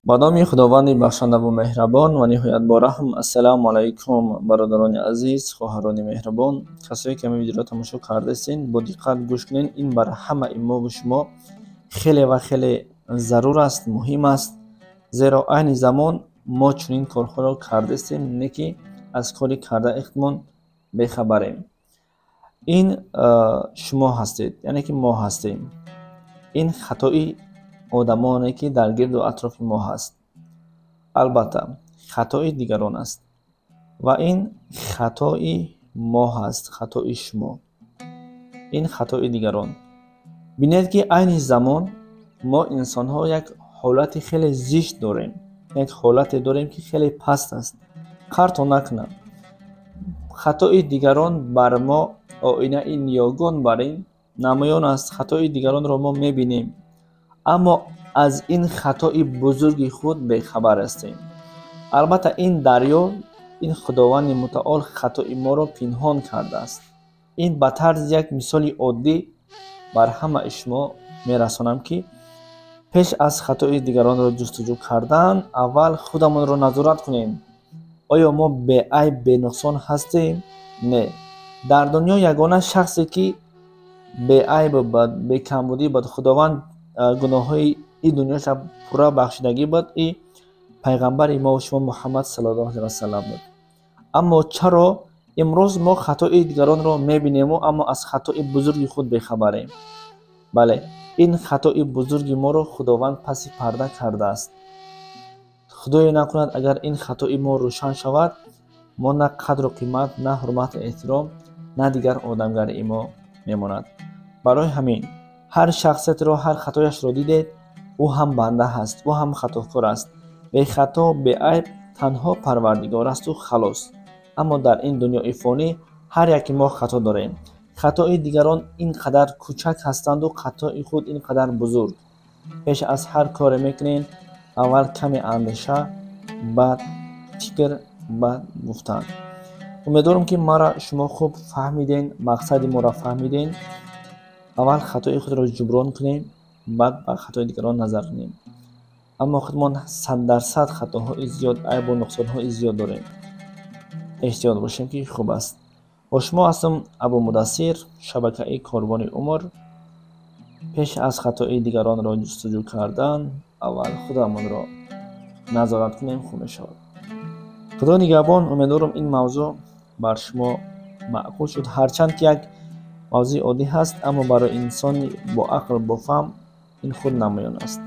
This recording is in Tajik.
Ба номи Худованди бахшандаву меҳрабон ва ниҳоят бораҳм. Ассалому алайкум, бародарони азиз, хоҳарони меҳрабон, касое ки ҳамин видеоро тамошо кардастин, бо диққат гӯш кунед. Ин бар ҳамаи мову шумо хеле ва хеле зарур аст, муҳим аст, зеро айни замон мо чунин корҳоро кардастем, не ки аз кори кардаи худмон бехабарем. Ин шумо ҳастед, яъне ки мо ҳастем. Ин хатои одамоне ки дар гирду атрофи мо ҳаст, албатта хатои дигарон аст ва ин хатои мо ҳаст, хатои шумо, ин хатои дигарон. Бинед ки айни замон мо инсонҳо як ҳолати хеле зишт дорем, як ҳолате дорем ки хеле паст аст. Қарто накунад, хатои дигарон бар мо оинаи ниёгон бар ин намоён аст. Хатои дигаронро мо мебинем, аммо аз ин хатои бузурги худ бехабар ҳастем. Албатта ин дарё, ин Худованди мутаол хатои моро пинҳон кардааст. Ин ба тарзи як мисоли оддӣ бар ҳамаи шумо мерасонам, ки пеш аз хатои дигаронро ҷустуҷӯ кардан аввал худамонро назорат кунем. Оё мо беайб, бенуқсон ҳастем? Не. Дар дунё ягона шахсе ки беайбу бекамбудӣ буд, Худованд гуноҳҳои ин дунёша пурра бахшидагӣ буд, и пайғамбари мо шумо Муҳаммад саллаллоҳу алайҳи васаллам буд. Аммо чаро имрӯз мо хатои дигаронро мебинему, аммо аз хатои бузурги худ бехабарем? Бале, ин хатои бузурги моро Худованд паси парда кардааст. Худое накунад, агар ин хатои мо рӯшан шавад, мо на қадру қимат, на ҳурмату эҳтиром, на дигар одамгарии мо мемонад. Барои ҳамин ҳар шахсиятеро, ҳар хатояшро дидед, ӯ ҳам банда ҳаст, ӯ ҳам хатокор аст. Бехато, беайб танҳо Парвардигор асту халос. Аммо дар ин дунёи фонӣ ҳар яке мо хато дорем. Хатои дигарон ин қадар кӯчак ҳастанду хатои худ ин қадар бузург. Пеш аз ҳар коре мекунем, аввал каме андеша, баъд фикр, баъд гуфтан. Умедворам, ки маро шумо хуб фаҳмиден, мақсади моро фаҳмиден. Аввал хатои худро ҷуброн кунем, баъд ба хатои дигарон назар кунем. Аммо худмон 100% хатоҳои зиёд, айбу нуқсонҳои зиёд дорем. Эҳтиёт бошем, ки хуб аст. Бо шумо ҳастам Абу Мудассир, шабакаи Корвони умр. Пеш аз хатои дигаронро ҷустуҷӯ кардан аввал худамонро назорат кунем, хуб мешавад. Худо нигаҳбон. Умедворам, ин мавзӯъ бар шумо маъқул шуд. Ҳарчанд ки як мавзӯи оддӣ ҳаст, аммо барои инсони бо ақл, бо фаҳм ин худ намоён аст.